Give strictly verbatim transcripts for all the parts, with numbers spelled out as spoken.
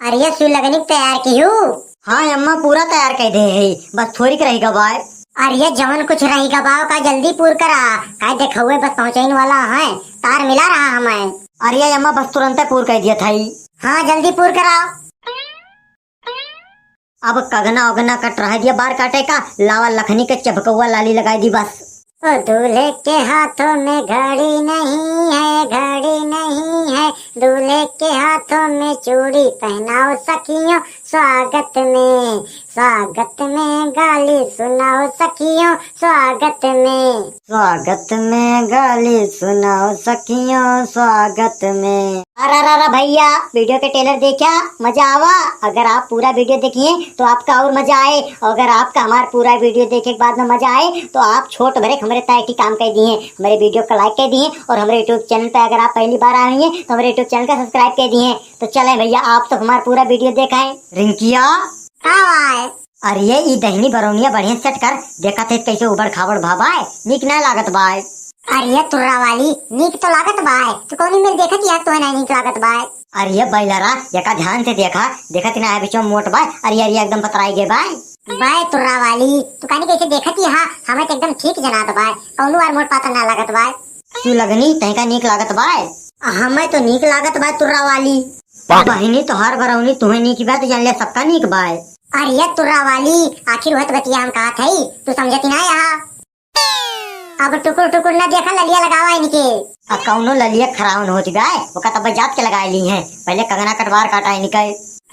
अरे ये सुलगनी तैयार किहू? हाँ अम्मा, पूरा तैयार कइ देहे ही, बस थोरिक रहि गा बाय। अरे ये जवन कुछ रहि गा बाय, ओका जल्दी पूर करा, काहे देखउए बस पहुँचइन वाला है, तार मिला रहा हमें। अरे ये अम्मा, बस तुरंते पूर कइ दियत हई। हाँ, जल्दी पूर करा। अब कगना ओगना कट रहा दिया बार काटे का, लावा लखनी के चभकउआ लाली लगाइ दी बस। ओ दूल्हे के हाथों में घड़ी नहीं है, घड़ी नहीं है, दूल्हे के हाथों में चूड़ी पहनाओ सखियों स्वागत में, स्वागत में गाली सुनाओ सखियों स्वागत में। स्वागत में गाली सुनाओ सखियों स्वागत में। अरे, अरे, अरे भइया, video के trailer देख्या, मजा आवा। अगर आप पूरा video देखिए तो आपका और मजा आए, और अगर आपका हमार पूरा video देखे के बाद में मजा आए तो आप छोट भरे हमरे ताय की काम कइ दिए, हमरे video को like कइ दिए, और हमरे YouTube channel पे अगर आप पहली बार आए हैं तो हमरे YouTube channel का subscribe कइ दिए। तो चलें भइया, आप सब हमार पूरा video देखें। रिंकिया। का बाय? अरे ये ई दहिनी बरौनिया बढ़िया set कर, देखत है कैसे उबड़ खाबड़ भा बाय, नीक ना लागत बाय। अरे ये तुर्रा वाली, नीक तो लागत बाय, तू कौनी मेर देखत या तोहे ना नीक लागत बाय। अरे ये बैलरा, एका ध्यान से देखा, देखत ना है बिचवा मोट बाय, अरे, अरे एकदम पतराइ गे बाय। बाय तुर्रा वाली, तू कानी कैसे देखत या, हमें तो एकदम ठीक जनात बाय, कौनो बार मोट पातर ना लागत बाय। सुलगनी, तहका नीक लागत बाय? हमें तो नीक लागत बाय तुर्रा वाली। बहिनी, तोहार बरौनी तुहे नीक बा, तो जान ले सबका नीक बाय। अरे ये तुर्रा वाली, आखिर वह तो बतिया हम कहत हई, तू समझती ना यहाँ। अब टुकुर टुकुर न देखा, ललिया लगावा इनके। आ कौनो ललिया खराब न होती बाय, ओका तब जात के लगाए ली हैं। पहले कगना कटवार काटा इनके।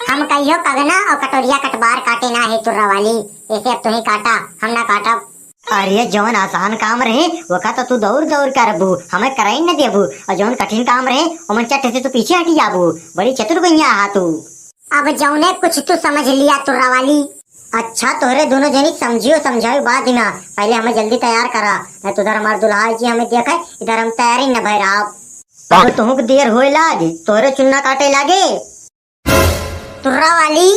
हम कहियो कगना और कटोरिया कटवार काटे ना है तुर्रा वाली, ऐसे अब तुही काटा, हम ना काटब। अरे जौन आसान काम रहे, ओका तो तू दौड़ दौड़ करबू, हमें कराई न देबू, और जौन कठिन काम रहे, ओमन चट से तू पीछे हटी जाबू। बड़ी चतुर गइया हा तू। अब जौने कुछ तू समझ लिया तुर्रा वाली। अच्छा, तोहरे दोनों जनी समझियो समझाई बाद में, पहले हमें जल्दी तैयार करा, नहीं तो उधर हमार दुल्हा जी हमें देखे, इधर हम तैयारी न भय रहा। अब तुहूँ के देर होए लागी, तोहरे चुन्ना काटे लागे। तुर्रा वाली।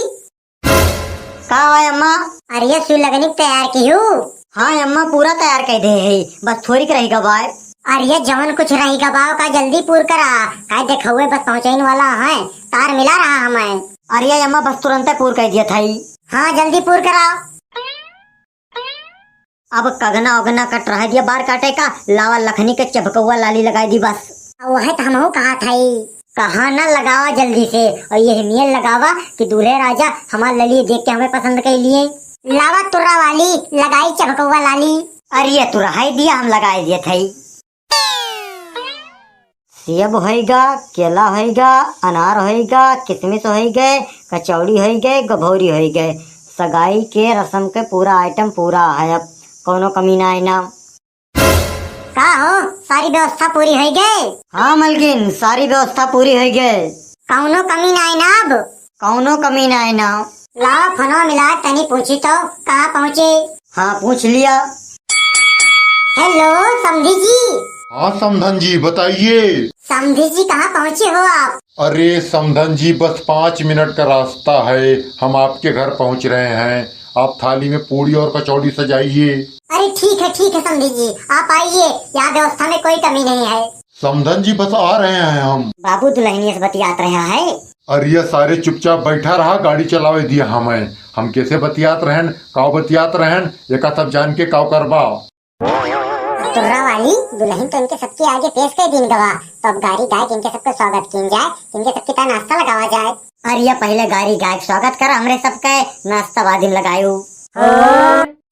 का हुआ अम्मा? अरे ये सुलगनी तैयार किहू? हाँ अम्मा, पूरा तैयार कइ देहे ही, बस थोरिक रहि गा बाय। अरे ये जवन कुछ रहि गा बाय, ओका जल्दी पूर करा, काहे देखउए बस पहुँचइन वाला है, तार मिला रहा हमें। अरे ये अम्मा, बस तुरंते पूर कइ दियत हई। हाँ, जल्दी पूर करा। अब कगना ओगना कट रहा दिया बार काटे का, लावा लखनी के चभकउआ लाली लगाइ दी बस। अब वह तो हमहू कहत हई। कहाँ ना लगावा जल्दी से, और ये मेल लगावा कि दूल्हे राजा हमार ललिये देख के हमें पसंद कइ लिए। लावा तुर्रा वाली, लगाई चभकउआ लाली। अरे ये तुरहाई दिया, हम लगाइ दियत हई। सेब होइगा, केला होइगा, अनार होइगा, किसमिस होइगे, कचौड़ी होइगे, गभौरी होइगे। सगाई के रस्म के पूरा item पूरा है, अब कौनो कमी ना है ना। का हो, सारी व्यवस्था पूरी होइगे? हाँ मलकिन, सारी व्यवस्था पूरी होइगे। कौनो कमी ना है ना अब? कौनो कमी ना है ना। लावा फोनवा मिला, तनी पूछी तो, कहाँ पहुँची? हाँ, पूछ लिया। हेलो, समधी जी। हाँ, समधन जी, बताइए। समधी जी, कहाँ पहुँचे हो आप? अरे, समधन जी, बस पाँच मिनट का रास्ता है, हम आपके घर पहुँच रहे हैं। आप थाली में पूड़ी और कचौड़ी सजाइए। अरे, ठीक है, ठीक है, समधी जी, आप आइए, यहाँ व्यवस्था में कोई कमी नहीं है। समधन जी, बस आ रहे हैं हम। बाबू दुलहनिया से बतियात रहा है। अरे ये सारे चुपचाप बैठा रहा, गाड़ी चलावे दिया हमें। हम कैसे बतियात रहन, काव बतियात रहन, एका सब जान के काव करबा। तुर्रा वाली दुलहिन तो इनके सबके आगे पेश कइ दीन गवा, तो अब गारी गाय के इनके सबके स्वागत कीन जाए, इनके सबके ताय नाश्ता लगावा जाए। अरे ये पहले गारी गाय के स्वागत कर, हमरे सबके नाश्ता बाद में लगायू।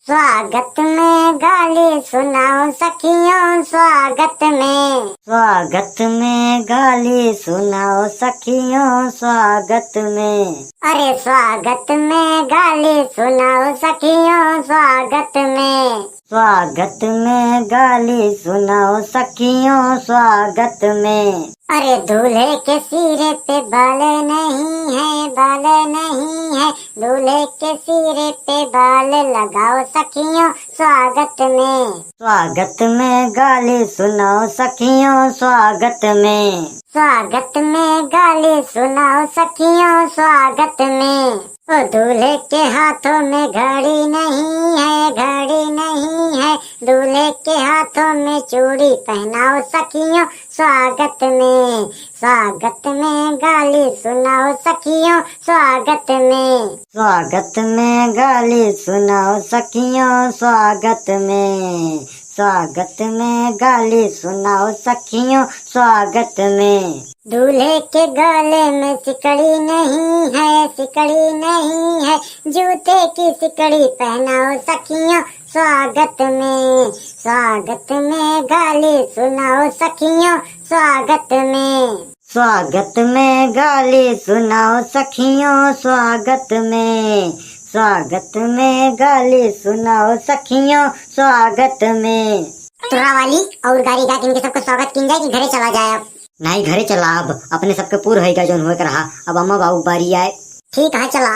स्वागत में गाली सुनाओ सखियों, स्वागत में। स्वागत में गाली सुनाओ सखियों, स्वागत में। अरे स्वागत में गाली सुनाओ सखियों, स्वागत में। स्वागत में गाली सुनाओ सखियों, स्वागत में। अरे दूल्हे के सिरे पे बाल नहीं है, बाल नहीं है, दूल्हे के सिरे पे बाल लगाओ सखियों स्वागत में। स्वागत में गाली सुनाओ सखियों स्वागत में। स्वागत में गाली सुनाओ सखियों स्वागत में। ओ दूल्हे के हाथों में घड़ी नहीं है, घड़ी नहीं है, दूल्हे के हाथों में चूड़ी पहनाओ सखियों स्वागत में। स्वागत में गाली सुनाओ सखियों, स्वागत में। स्वागत में गाली सुनाओ सखियों, स्वागत में। स्वागत में गाली सुनाओ सखियों, स्वागत में। दूल्हे के गले में सिकड़ी नहीं है, सिकड़ी नहीं है, जूते की सिकड़ी पहनाओ सखियों, स्वागत में। स्वागत में गाली सुनाओ सखियों, स्वागत में। स्वागत में गाली सुनाओ सखियों, स्वागत में। स्वागत में गाली सुनाओ सखियों, स्वागत में। तोहरा वाली और गारी गा के इनके सबके स्वागत किन जाए कि घरे चला जाए अब। नहीं, घरे चला, अब अपने सबके पूर होइगा जौन होए के रहा, अब अम्मा बाबू बारी आए। ठीक है, चला।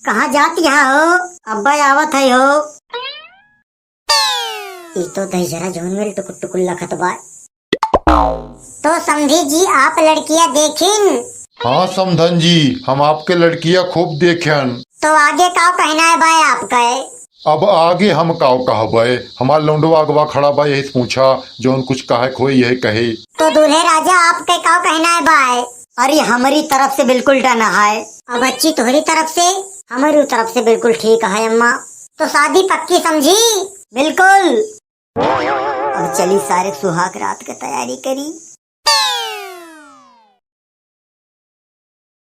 कहाँ जात यहाँ हो? अब्बा आवत है हो। ई तो दहिजरा जौन मेल टुकुर टुकुर लखत बा। तो समधी जी, आप लड़किया देखिन? हाँ समधन जी, हम आपके लड़किया खूब देखन। तो आगे का कहना है भाई आपका? अब आगे हम काव कहबे, हमार लौंडवा अगवा खड़ा बा, यही से पूछा, जौन कुछ कहे के होई यही कहे। तो दूल्हे राजा, आपके काव कहना है भाई? अरे, हमारी तरफ से बिल्कुल डन है। अब बच्ची, तोहरी तरफ से? हमारी तरफ से बिल्कुल ठीक है अम्मा। तो शादी पक्की समझी? बिल्कुल। अब चली सारे सुहाग रात के तैयारी करी।